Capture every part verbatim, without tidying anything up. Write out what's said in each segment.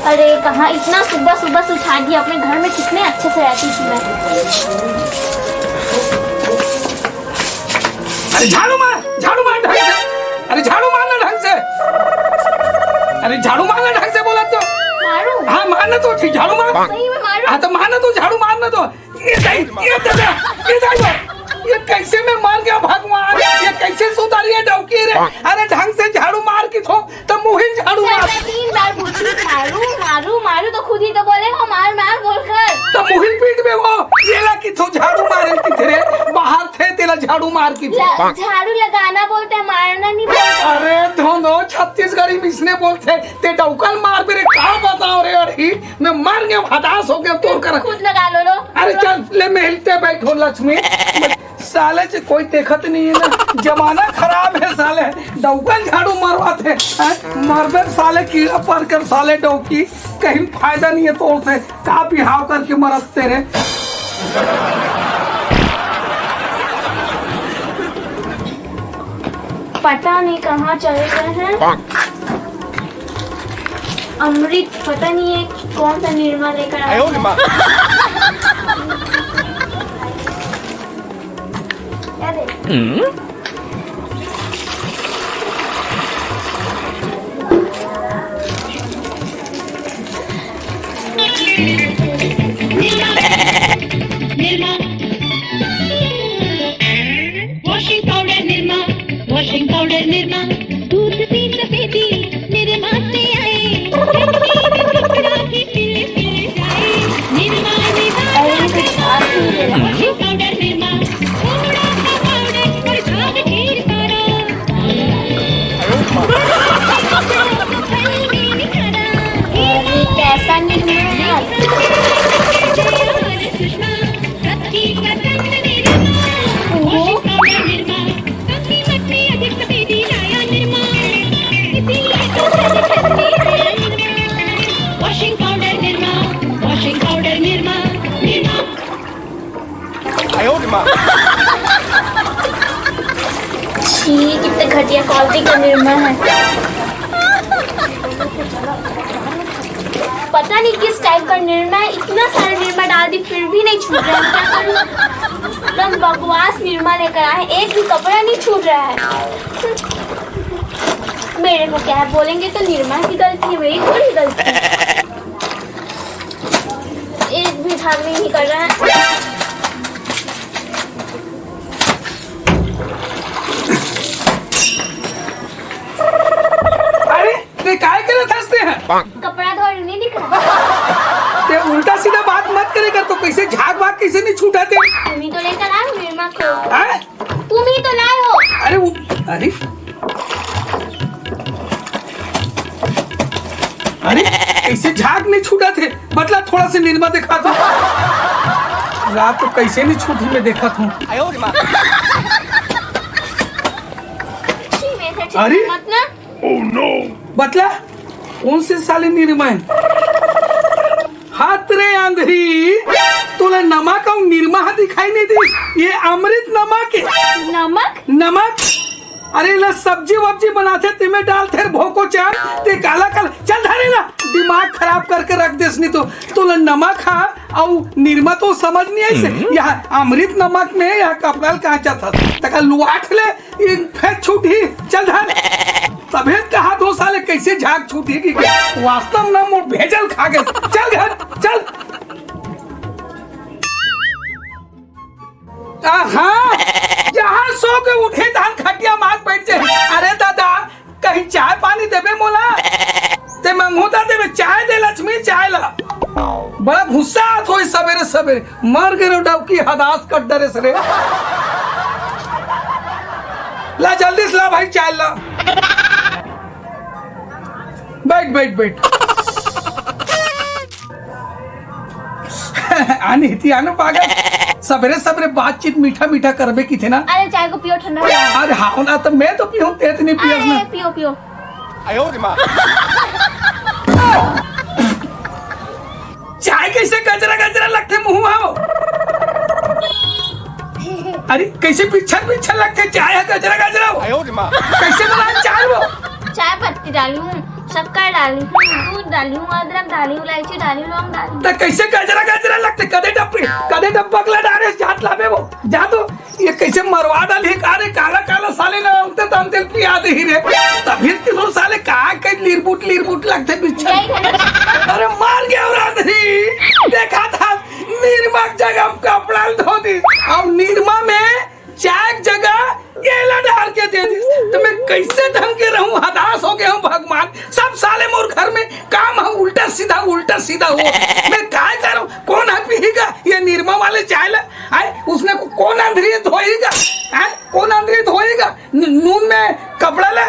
अरे कहाँ, इतना सुबह सुबह से उठा दिया। अपने घर में कितने अच्छे से रहती थी मैं। अरे झाड़ू मार, झाड़ू मार ढंग से। अरे झाड़ू मारना ढंग से। अरे झाड़ू मारना ढंग से बोला तो। मारू? हाँ, मारना तो ठीक, झाड़ू मार। सही में मारू? हाँ, तो मारना तो, झाड़ू मारना तो। ये दाई, ये दादा, ये दाई, ये कैसे मैं मर गया भगवान? ये कैसे सुधारी है डौकी रे? अरे ढंग से झाड़ू मार की थो, तो मुहिल झाड़ू मार। मैं तीन बार पूछी, झाड़ू मारू, मारू, तो खुद ही तो बोले हो, मार, मार बोलकर। तो मुहिल पीठ में वो, ये ला की थो झाड़ू मारे की थे रे, बाहर थे तेला झाड़ू मार की थो। ल-, झाड़ू लगाना बोलते हैं, मारना नहीं बोलते। अरे धोंदो, छत्तीसगढ़ी में इसने बोलते, ते डौकल मार मेरे, का बताओ रे अरे। मैं मर गया, हताश हो गया तोर कर। खुद लगा लो, लो। अरे चल, ले मैं हिलते बैठ हो लक्ष्मी। साले से कोई देखत नहीं है ना, जमाना खराब है साले, डौकल झाड़ू मरवाते हैं, मरबे साले कीड़ा पड़ कर साले डौकी, कहीं फायदा नहीं है तोर से, का बिहाव करके मरत तेरे। पता नहीं कहाँ चले गए हैं। अमृत पता नहीं है कौन सा निरमा लेकर आया है। क्या दे? Washing powder Nirma, washing powder Nirma, दूध सी सफेदी निरमा से आए, राखी पिल पिल जाए, निरमा निरमा, अरे, ये तो झाग नहीं दे रहा। Washing powder Nirma, थोड़ा सा powder और झाग ढेर सारा। अरे, कैसा निरमा है? ओहो। Washing powder Nirma, washing powder Nirma, Nirma। छी, कितने घटिया quality का निरमा है। पता नहीं किस type का निरमा है, इतना सारा निरमा डाल दी फिर भी नहीं छूट रहा है, क्या करूँ? एकदम बकवास निरमा लेकर आए हैं, एक भी कपड़ा नहीं छूट रहा है। मेरे को क्या है, बोलेंगे तो निरमा की गलती है, मेरी थोड़ी गलती है। एक भी झाग नहीं निकल रहा है। अरे, ते काय करत हस ते ह? कपड़ा धोए नहीं दिख रहा। ते उल्टा सीधा बात मत करे कर, तो कैसे झाग भाग कैसे नहीं छूटा ते? तुम ही तो लेकर आए हो मेरे माँ को। हाँ? तुम ही तो लाए हो। अरे वो, अरे, अरे, कैसे झाग नहीं छूटा थे? बतला, थोड़ा से निरमा दिखा दो। रात को कैसे नहीं छूटी, मैं देखा था। छी, मैं से अरे? मत ना। बतला, कौन से साले निरमा है? हाथ रे आंधरी, तोला नमक अउ निरमा ह दिखाई नहीं दिस? ये अमृत नमक है। नमक? नमक। अरे ला सब्जी वब्जी बनाथे, तेमे डालथे भोको चार, ते काला काला, चल धरे ला, दिमाग खराब करके रख देस नहीं तो। तोला नमक हा अउ निरमा तो समझ नहीं आइस। हम्म। यह अमृत नमक में यह कपड़ा ल कहाँ जाता? तका लुआठ ले, ये फेर छूटही, चल धर। तभे कहा दो साले कैसे झाग छूटही कि वास्तव में मोर भेजल खा गए। चल घर, चल। आहा, जहाँ सो के उठे तहन खटिया मार बैठ जाए। अरे दादा, कहीं चाय पानी देबे मोला? ते मंगूता देबे, चाय दे लक्ष्मी, चाय ला। बड़ा गुस्सा आत होई सबेरे सबेरे। मर गे रे डौकी, हदास कट डरेस रे। ला जल्दी से ला भाई, चाय ला। बैठ, बैठ, बैठ। आनी हिती आनो पागल। सबेरे सबेरे बातचीत मीठा मीठा करबे किथे ना। अरे चाय को पियो, ठंडा हो जाएगा। अरे हाँ ना, तो मैं तो पीऊँ, ते तो नहीं पियस ना। अरे पियो, पियो। चाय कैसे गजरा गजरा लगथे मुंह में? अरे कैसे पिछल पिछल लगथे चाय ह गजरा गजरा? कैसे बनाए चाय वो? चाय पत्ती डालूं। शक्कर डाली हूँ, दूध डाली हूँ, अदरक डाली हूँ, इलायची डाली हूँ, लौंग डाली हूँ। त कैसे गजरा गजरा लगथे? कदे डब, कदे डब्बा के ला डारे, जात लाबे वो। जा तो, ये कैसे मरवा डाली का रे? काला काला साले ना उनते तन तेल पिया दे ही रे। तभी तो साले का के लिरबुट लिरबुट लगथे बिच्छा। यही है ना। अरे मर गया रांधरी। देखा था निरमा के जगह हम कपड़ा धो दी। अब निरमा में चाय के जगह एला डाल के दे दी। तो मैं कैसे ढंग के रहूं? हताश हो गया हूं भगवान। सब साले मोर घर में काम है उल्टा सीधा, उल्टा सीधा हो। मैं काय करूं? कौन है पीगा ये निरमा वाले चाय ला? आए, उसने को कौन अंधरी धोएगा? आए, कौन अंधरी धोएगा? न-, नून में कपड़ा ले,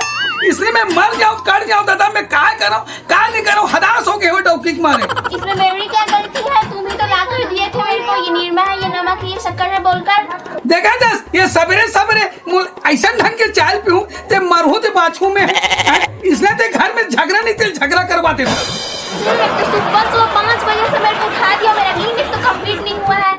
इसलिए मैं मर जाऊं, कट जाऊं दादा। मैं काय करूं, काय नहीं करूं? हताश हो गए हो डौकी के मारे। इसमें मेरी क्या गलती है? तुम ही तो ला कर दिए थे मेरे को, ये निरमा है, ये नमक है, ये शक्कर है बोलकर। देखा दस, ये सबेरे सबेरे मुल ऐसा ढंग के चाय पीऊं ते मरहूं ते बाछू में, हैं? इसने ते घर में झगड़ा नहीं, तेल झगड़ा करवा देता। तो सुबह सुबह पाँच बजे से मेरे को उठा दिया, मेरा नींद एक तो कंप्लीट नहीं हुआ है।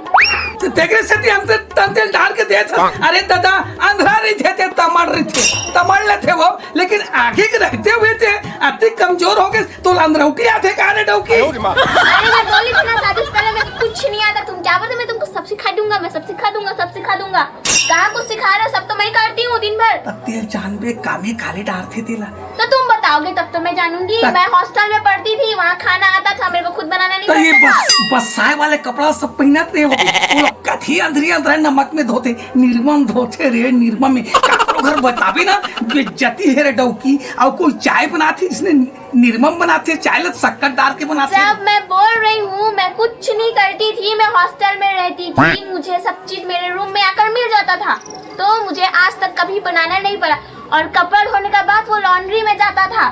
तो तेरे से हम तो तन तेल डाल के दे था। अरे दादा, अंधरा रही थे, ते तमड़ रही थे, तमड़ ले थे वो, लेकिन आगे के रहते हुए थे अति कमजोर हो गए। तो अंधरौटी आथे का रे डौकी? अरे मैं बोली थी ना शादी से पहले मेरे को कुछ नहीं आता, तुम क्या बोलते, मैं तुमको सब सिखा दूंगा, मैं सब सिखा दूंगा, सब सिखा दूंगा। कहाँ कुछ सिखा रहे हो, सब तो मैं करती हूँ दिन भर। तब तेल जानबे कामे काले डारथे तेला। तो तुम बताओगे तब तो मैं जानूंगी। तब मैं हॉस्टल में पढ़ती थी, वहाँ खाना आता था, मेरे को खुद बनाना नहीं तो ये पड़ता था। बस, बसाए वाले कपड़ा सब पहनत रहे हो। वो लोग कथी अंधरी अंधरा नमक में धोते, निरमा में धोते रे, निरमा में। काकरो घर बताबे ना, बेइज्जती है रे डौकी। और कोई चाय बनाथे, इसने निरमा में बनाथे, चाय ला शक्कर डाल के बनाथे। जब मैं बोल रही हूँ, मैं कुछ नहीं करती थी, मैं हॉस्टल में रहती थी, मुझे सब चीज मेरे रूम में आकर मिल जाता था, तो मुझे आज तक कभी बनाना नहीं पड़ा। और कपड़ा धोने का बाद वो लॉन्ड्री में जाता था।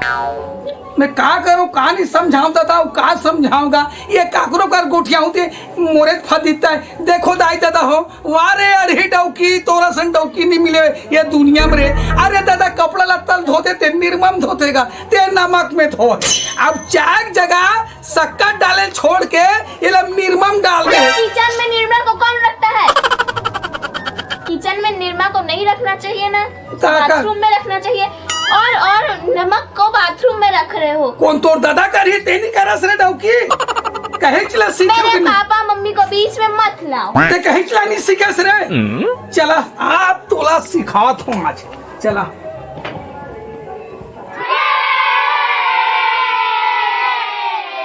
मैं का करूं, का नहीं समझाऊं दादा, का समझाऊंगा? ये काकरो कर गोठियाऊं ते मोरे फदिता है। देखो दाई दादा हो, वाह रे अड़ही डौकी, तोरा सन डौकी नहीं मिले ये दुनिया में रे। अरे दादा, कपड़ा लत्ता धोते ते निरमा में धोते का, ते नमक में धो। अब चाय के जगह शक्कर डाले छोड़ के ये ला निरमा में डाल दे। किचन में निरमा को कौन रखता है? किचन में निरमा को नहीं रखना चाहिए ना, का, का? बाथरूम में रखना चाहिए। और, और नमक को बाथरूम में रख रहे हो। कौन तोर दादा करही, ते नहीं करस रे डौकी? कहे चला सीख मेरे पापा मम्मी को बीच में मत लाओ। ते कहे चला नहीं सीखस रे? चला, आप तोला सिखात हूँ आज। चला।